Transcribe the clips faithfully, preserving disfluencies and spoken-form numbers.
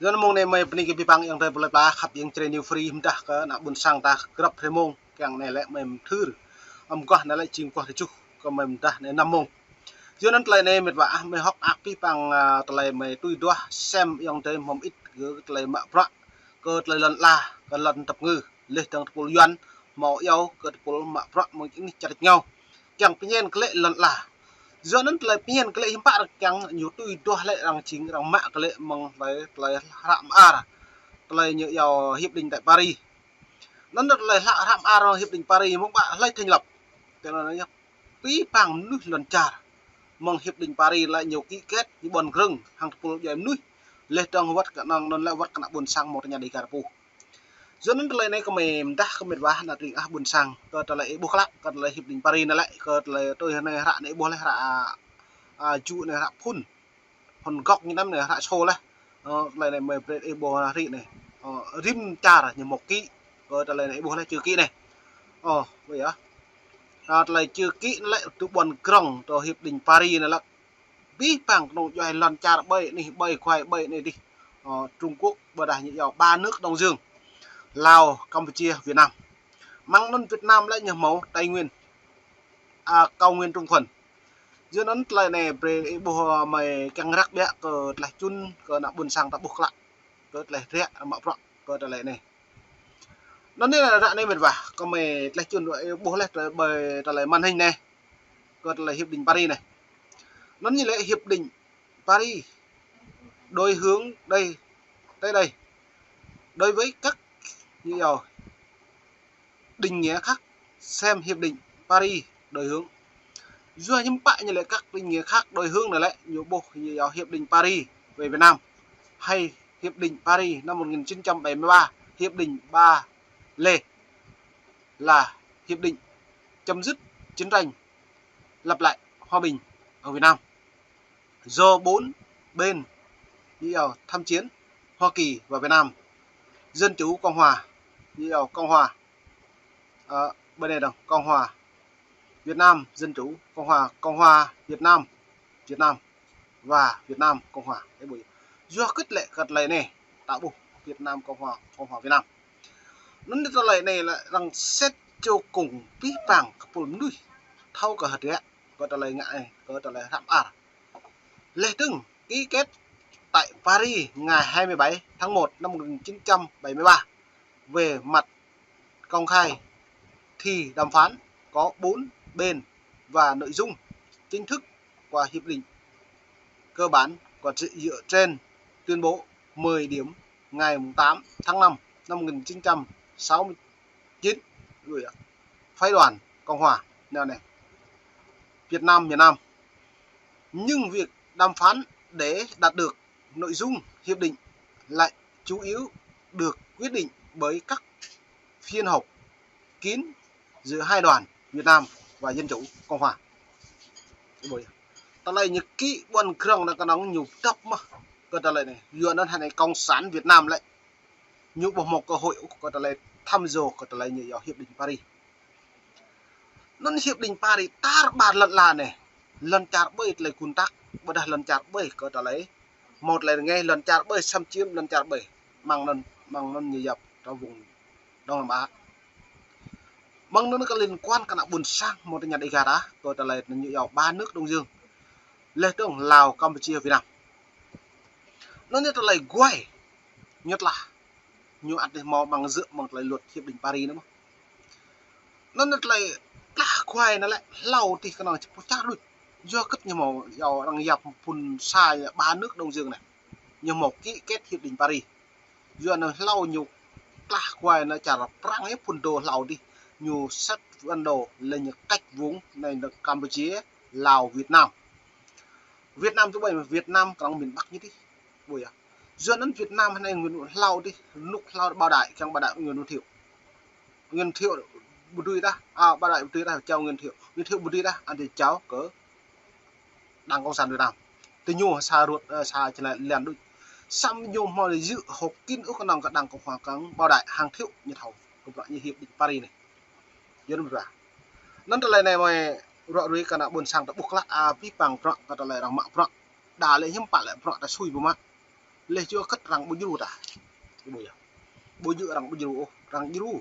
Yua anŭn mông anai mơi bơni kơ abih bang ayŏng adơi plơi pla khăp yang čơrê New Free mơdah kơ ană ƀôn sang ta grăp hrơi mông, kiăng anai lĕ mơi mơthưr. Ăm guah anai lĕ jing guah tơjuh kơ mơi mơdah anai năm mông. Yua anŭn tơlơi anai mĕt wa ah, mơi hơ̆k mơak abih bang, a, tơlơi mơi tui duah sem ayŏng adơi mơ̆m ĭt kơ tơlơi mă bruă, kơ tơlơi lŏn ala, kơ lŏn tơpơngư, laih dơ̆ng tơpul Yuan, hmâo iâu kơ tơpul mă bruă mơ̆ng anih čar rơngiao. Kiăng pơñen kơ lĕ lŏn ala. Yua anŭn tơlơi pơñen kơ lĕ hiư̆m pă kiăng ñu tui duah lĕ arăng jing arăng mă kơ lĕ mơ̆ng tơlơi, tơlơi hră mơar. Tơlơi ñu iâu Hiệp định tại Paris. Anŭn tơlơi hră, hră mơar Hiệp định Paris mơ̆ng ƀă hlơi thành lập. Tơlơi anai yơh. Abih bang mơnuih lŏn čar mơ̆ng Hiệp định Paris lĕ ñu ký kết ñu ƀuăn grơ̆ng hăng tơpul djuai mơnuih. Laih dơ̆ng wơ̆t kơ anŭn, anŭn lĕ wơ̆t kơ ană ƀôn sang mơ̆ng tơña Dega ta pô. Yua anŭn tơlơi anai kơ mơi mơdah kơ mĕt wa ană tring ah ƀôn sang kơ tơlơi ih ƀuh klă kơ tơlơi Hiệp định Paris anai lĕ, kơ tơlơi tui anai hră anai ih ƀuh laih hră, a, a, ju anai hră phŭn. Phŭn gŏk ñu anăm anai hră sô laih. Ơ, tơlơi anai mơi brơi ih ƀuh hră anai. Ơ, rĭm čar ñu hmâo ký kơ tơlơi anai ih ƀuh laih chữ ký anai. Ơ, ƀơi yơh. A, tơlơi chữ ký anai lĕ tŭ ƀuăn grơ̆ng tơ Hiệp định Paris anai lĕ. Abih bang kơnung djuai lŏn čar ƀơi anih, ƀơi guai ƀơi anih dih. Ơ, Trung Quốc, ƀôdah ñu iâu ba nước Đông Dương. Lào, Campuchia, Việt Nam. Mơ̆ng anŭn Việt Nam lĕ ñu hmâo Tây Nguyên, a, Cao Nguyên Trung Khuân. Yua anŭn tơlơi anai brơi ih ƀuh, a, mơi kiăng răk ƀiă kơ tơlơi čun kơ ană ƀôn sang ta ƀuh klă. Kơ tơlơi hră mă bruă kơ tơlơi anai. Anŭn anai hră anai mĕt wa, kơ mơi tơlơi čun ih ƀuh laih tơlơi ƀơi tơlơi màn hình anai. Kơ tơlơi Hiệp định Paris anai. Anŭn ñu lĕ Hiệp định Paris đối hướng đây, tới đây. Đối với các, ñu iâu định nghĩa khác xem Hiệp định Paris đối hướng. Yua hiư̆m pă ñu lĕ các định nghĩa khác đối hướng anai lĕ, ñu ƀuh ñu iâu Hiệp định Paris về Việt Nam hay Hiệp định Paris năm một nghìn chín trăm bảy mươi ba, Hiệp định Ba Lê là hiệp định chấm dứt chiến tranh, lập lại hòa bình ở Việt Nam. Do bốn bên, ñu iâu tham chiến, Hoa Kỳ và Việt Nam, Dân Chủ Cộng Hòa, ñu iâu Cộng Hòa, ơ, ƀơi anai dơ̆ng, Cộng Hòa Việt Nam Dân Chủ, Cộng Hòa, Cộng Hòa Việt Nam, Việt Nam và Việt Nam Cộng Hòa. Ih ƀuh yơh. Yua kơ tơlơi, kơ tơlơi anai, ta ƀuh Việt Nam Cộng Hòa, Cộng Hòa Việt Nam. Anŭn tơlơi anai lĕ arăng set čô kông abih bang kơ tơpul mơnuih thâo kơ hơdră, kơ tơlơi ngă anai, kơ tơlơi hră mơar. Laih dơ̆ng ký kết tại Paris ngày hai mươi bảy tháng một năm một nghìn chín trăm bảy mươi ba về mặt công khai thì đàm phán có bốn bên và nội dung chính thức của hiệp định cơ bản của dựa trên tuyên bố mười điểm ngày tám tháng năm năm một nghìn chín trăm sáu mươi chín, rồi phái đoàn Cộng hòa, anai, Việt Nam, miền Nam. Nhưng việc đàm phán để đạt được nội dung hiệp định lại chủ yếu được quyết định bởi các phiên họp kín giữa hai đoàn Việt Nam và Dân Chủ Cộng Hòa. Tơlơi ñu ký ƀuăn grơ̆ng anŭn kơnơ̆ng ñu dŏp mơ̆n kơ tơlơi anai. Yua anŭn hơnai Cộng sản Việt Nam lĕ ñu ƀu hmâo cơ hội ôh kơ tơlơi tham gia kơ tơlơi ñu iâu Hiệp định Paris. Anŭn Hiệp định Paris tar ƀar lŏn ala anai. Lŏn čar ƀơi tơlơi gun tăk, ƀôdah lŏn čar ƀơi kơ tơlơi, một là ngay lŏn čar ƀơi xâm chiếm lŏn čar ƀơi. Mơ̆ng anŭn, mơ̆ng anŭn ñu yap ta vùng Đông Nam Á. Mơ̆ng anŭn kơ liên quan kơ ană ƀôn sang mơ̆ng tơña Dega ta, kơ tơlơi ñu iâu ba nước Đông Dương. Laih dơ̆ng Lào, Campuchia, Việt Nam. Anŭn ñu tơlơi guai ñu tlah. Ñu ăt dih hmâo mơ̆ng djơ̆ mơ̆ng tơlơi luật Hiệp định Paris anŭn mơ̆n. Anŭn tơlơi tlah guai anŭn lĕ hlâo dih kơnơ̆ng či pơčah đôč. Yua kơ ñu hmâo iâu arăng yap phŭn sa ba nước Đông Dương anai. Ñu hmâo ký kết Hiệp định Paris. Yua anŭn hlâo ñu tlah guai anŭn čar Prăng yơh phŭn dô hlâo dih. Ñu set bản đồ lĕ ñu cách vùng anai anŭn Campuchia, Lào, Việt Nam. Việt Nam tui ƀơi Việt Nam kơnơ̆ng miền Bắc ñu dih. Ƀuh yơh. Yua anŭn Việt Nam hơnai Nguyễn hlâo dih, rơnŭk hlâo Bảo Đại, kiăng Bảo Đại Nguyễn Thiệu. Nguyễn Thiệu ƀu dưi đah, a, Bảo Đại ƀu dưi đah, chào Nguyễn Thiệu. Nguyễn Thiệu ƀu dưi đah, ăn thì chào kơ Đảng Cộng sản Việt Nam. Tơ ñu sa ruột, ơ, sa čơlan đôč. Samơ̆ ñu hmâo djơ̆ họp kín ôh kơnơ̆ng kơ Đảng Cộng hòa kơnơ̆ng Bảo Đại hăng Thiệu ñu thâo. Kơ bruă ñu Hiệp định Paris anai. Yua anŭn ƀrah. Anŭn tơlơi anai mơi ruă ruai kơ ană ƀôn sang ta ƀuh klă, a, abih bang bruă kơ tơlơi arăng mă bruă. Đa lĕ hiư̆m pă lĕ bruă ta sui ƀu mă. Lĕ yua kơ arăng ƀu djru ta. Ƀu yơh. Ƀu djru arăng ƀu djru ôh, arăng djru.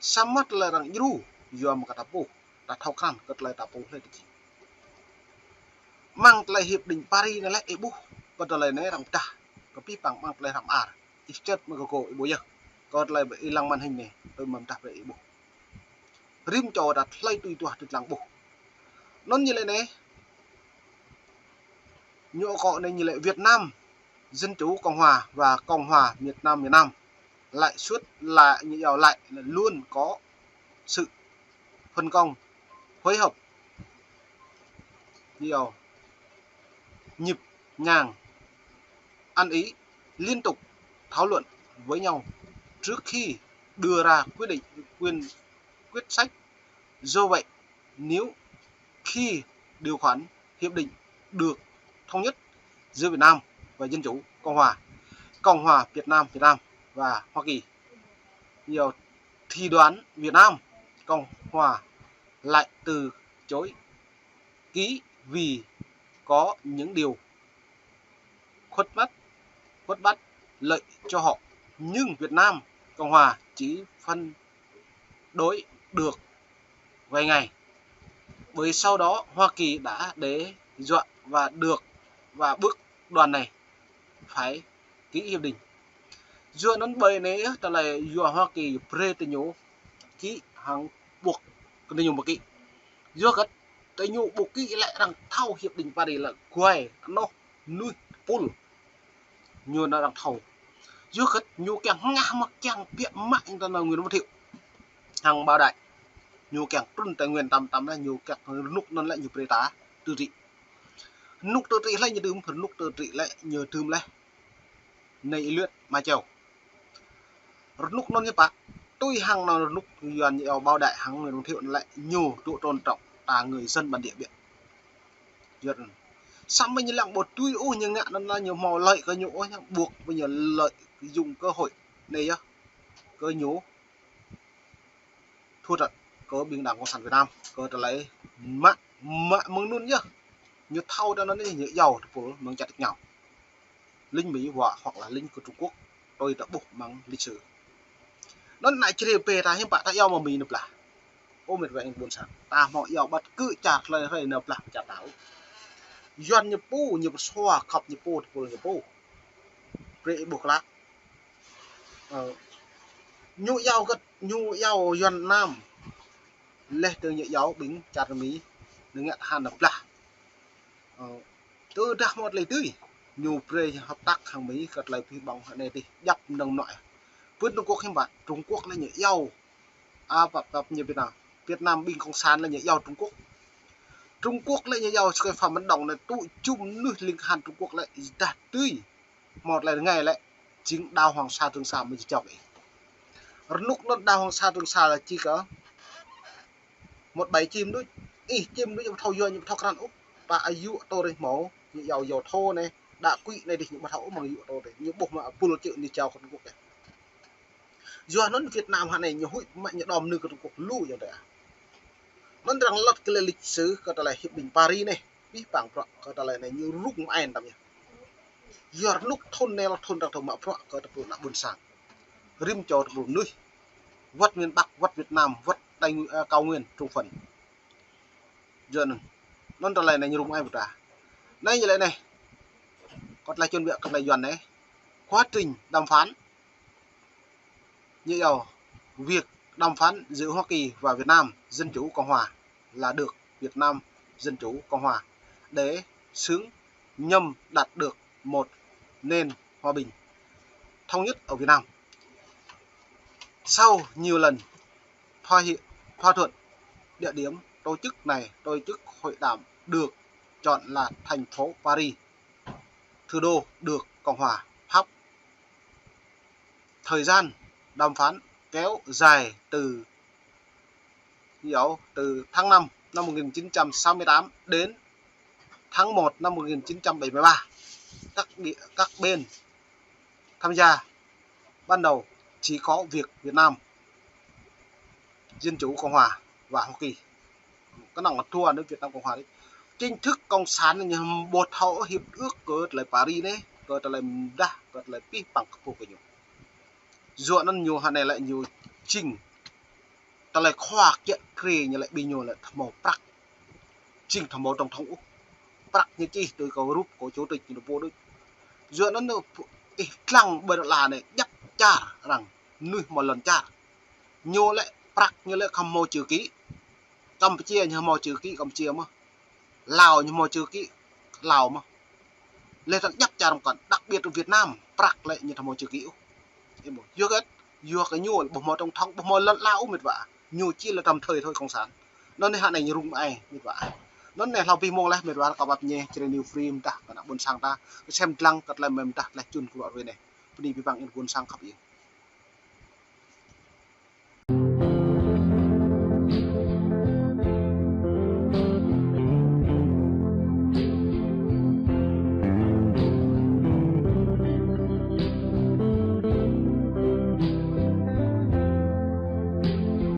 Samơ̆ tơlơi arăng djru, yua mơ̆ng kơ ta pô, ta thâo krăn kơ tơlơi ta pô lĕ tơ jing. Mơ̆ng tơlơi hiệp định Paris anai lĕ ih ƀuh, kơ tơlơi anai arăng pơdah, kơ pih păng mơ̆ng tơlơi hrăm ar. Ih čet mă kơ kâo ih ƀuh yơh. Kơ tơlơi ih lăng màn hình anai, tui mơ̆ng pơdah brơi ih ƀuh. Rĭm čô ta tơlơi tui tuah tui lăng ƀuh. Anŭn ñu lĕ anai, ñu akŏ anai ñu lĕ Việt Nam Dân Chủ Cộng Hòa và Cộng Hòa Miền Nam Việt Nam. Lãi suất là như nhau lại là luôn có sự phân công, phối hợp, như nhau nhịp nhàng, ăn ý, liên tục thảo luận với nhau trước khi đưa ra quyết định, quyền, quyết sách. Do vậy, nếu khi điều khoản hiệp định được thống nhất giữa Việt Nam và Dân Chủ Cộng Hòa, Cộng Hòa Việt Nam Việt Nam và Hoa Kỳ, nhiều thì đoàn Việt Nam Cộng Hòa lại từ chối ký vì có những điều khuất mắt, khuất bất lợi cho họ. Nhưng Việt Nam Cộng Hòa chỉ phân đối được vài ngày. Bởi sau đó Hoa Kỳ đã đe dọa và được và buộc đoàn này phải ký hiệp định. Yua anŭn ƀơi anai tơlơi yua Hoa Kỳ brơi tơ ñu ký hăng buộc kơ ñu ƀu ký. Yua kơ tơ ñu ƀu ký lĕ arăng thâo hiệp định Paris lĕ guai anŏ nuih pul. Ñu anŭn arăng thâo. Yua kơ ñu kiăng ngă mă kiăng biă mă tơ anŭn Nguyễn Văn Thiệu hăng Bảo Đại. Ñu kiăng trŭn Tây Nguyên tăm tăm lĕ ñu kiăng rơnŭk anŭn lĕ ñu brơi ta tự trị. Rơnŭk tự trị lĕ ñu dưm, rơnŭk tự trị lĕ ñu dưm lĕ. Anai ih lĕ mă čeo. Rơnŭk anŭn ñu pă, tui hăng anŭn rơnŭk Yuan ñu iâu Bảo Đại hăng Nguyễn Văn Thiệu anŭn lĕ ñu tŭ tôn trọng ta người dân bản địa biă. Yuan. Samơ̆ ñu lăng ƀu tui ôh ñu ngă anŭn lĕ ñu hmâo lợi kơ ñu ôh, ñu buộc ƀu ñu lợi dụng cơ hội anai yơh. Kơ ñu thua trận kơ ƀing đảng cộng sản Việt Nam, kơ tơlơi mă, mă mơ̆ng anŭn yơh. Ñu thâo tơ anŭn ñu iâu tơpul mơ̆ng čar ñu. Lính Mỹ hoặc, hoặc là lính của Trung Quốc, tui ta ƀuh mơ̆ng lịch sử. Anŭn anai črê pê ta hiư̆m pă ta iâu mă Mi nao blah. Ơ mĕt wa ƀôn sang. Ta hmâo iâu bất cứ čar tơlơi hrơi nao blah čar ta ôh. Yuan ñu pô, ñu pơsua, khŏp ñu pô, tơpul ñu pô. Brơi ih ƀuh klă. Ơ, ñu iâu kơ, ñu iâu Yuan Nam. Leh tơ ñu iâu ƀing čar Mi, ñu ngă tơhan nao blah. Ơ, tơdah hmâo tơlơi tui, ñu brơi hợp tác hăng Mi kơ tơlơi pih ƀơ̆ng hơnai tih, djăp mơnơ̆ng mơnuă. Pơ Trung Quốc hiư̆m pă, Trung Quốc lĕ ñu iâu. A, pap, pap ñu Việt Nam. Việt Nam ƀing cộng sản lĕ ñu iâu Trung Quốc. Trung Quốc lĕ ñu iâu sơkơi Phạm Văn Đồng anai tŭ jum mơnuih ling kahan Trung Quốc lĕ dah tui. Hmâo tơlơi rơngai lĕ, jing đảo Hoàng Sa Trường Sa mơ̆ či čŏk ih. Rơnŭk anŭn đảo Hoàng Sa Trường Sa lĕ či kơ một bảy chim đôč, ih chim đôč ñu ƀu thâo yua, ñu ƀu thâo krăn ôh. Pă ayŭ tô rih hmâo, ñu iâu yua thô anai, đa quỹ anai dih ñu ƀu thâo ôh mơ̆ng ayŭ tô rih, ñu ƀuh mă pul čư̆ ñu jao kơ Trung Quốc yơh. Yua anŭn Việt Nam hơnai ñu huĭ mă ñu đom nư kơ Trung Quốc lu yơh tơ. Anŭn arăng lăt kơ lĕ lịch sử kơ tơlơi hiệp định Paris anai, pih păng bruă kơ tơlơi anai ñu rŭng mơai tăm yơh. Yua rơnŭk thŭn anai lĕ thŭn arăng thâo mă bruă kơ tơpul ană ƀôn sang. Rĭm čô tơpul mơnuih. Wăt miền Bắc, wăt Việt Nam, wăt Tây Nguyên, ơ, Cao Nguyên, Trung Phần. Yua anŭn. Anŭn tơlơi anai ñu rŭng mơai ƀu ta. Anai ñu lĕ anai. Kơ tơlơi čun biă kơ tơlơi Yuan anai. Quá trình đàm phán. Như iâu, việc đàm phán giữa Hoa Kỳ và Việt Nam Dân Chủ Cộng Hòa là được Việt Nam Dân Chủ Cộng Hòa để sớm nhằm đạt được một nền hòa bình thống nhất ở Việt Nam. Sau nhiều lần thỏa hiệp, thỏa thuận, địa điểm tổ chức này, tổ chức hội đàm được chọn là thành phố Paris, thủ đô được Cộng hòa Pháp. Thời gian đàm phán kéo dài từ, hiểu, từ tháng năm năm một nghìn chín trăm sáu mươi tám đến tháng một năm một nghìn chín trăm bảy mươi ba. Các địa, các bên tham gia ban đầu chỉ có việc Việt Nam Dân Chủ Cộng Hòa và Hoa Kỳ. Kơnơ̆ng thua nước Việt Nam Cộng Hòa đấy. Chính thức Cộng sản ñu ƀu thâo hiệp ước kơ tơlơi Paris anai. tơlơi mơdah, kơ tơlơi pih păng kơ pô kơ ñu. Yua anŭn ñu hơnai lĕ ñu jing tơlơi khua kiă kriê ñu lĕ ƀing ñu lĕ thâo hmâo prăk. Jing thâo hmâo tổng thống ôh. Prăk ñu čih tui kơ rup kơ chủ tịch ñu pô đôč. Yua anŭn ih lăng ƀơi đôč la anai djăp čar arăng mơnuih hmâo lŏn čar. Ñu lĕ prăk ñu lĕ khŏm hmâo chữ ký. Campuchia ñu hmâo chữ ký Campuchia mơh. Lào ñu hmâo chữ ký Lào mơh. Lĕ tơl djăp čar mơkŏn, đặc biệt Việt Nam, prăk lĕ ñu thâo hmâo chữ ký ôh. Yua kơ, yua kơ ñu ƀu hmâo tổng thống, ƀu hmâo lŏn ala ôh mĕt wa. Ñu chỉ là tạm thời thôi cộng sản. Anŭn anai hơnai ñu rŭng ai mĕt wa. Anŭn anai hlâo abih mông laih mĕt wa kơ ƀap ñe, Jrai New Free mơdah kơ ană ƀôn sang ta. Kơsem dlăng kơ tơlơi mơ̆ mơdah tơlơi čun kơ ruă ruai anai. Bơni abih bang ƀôn sang khăp ih.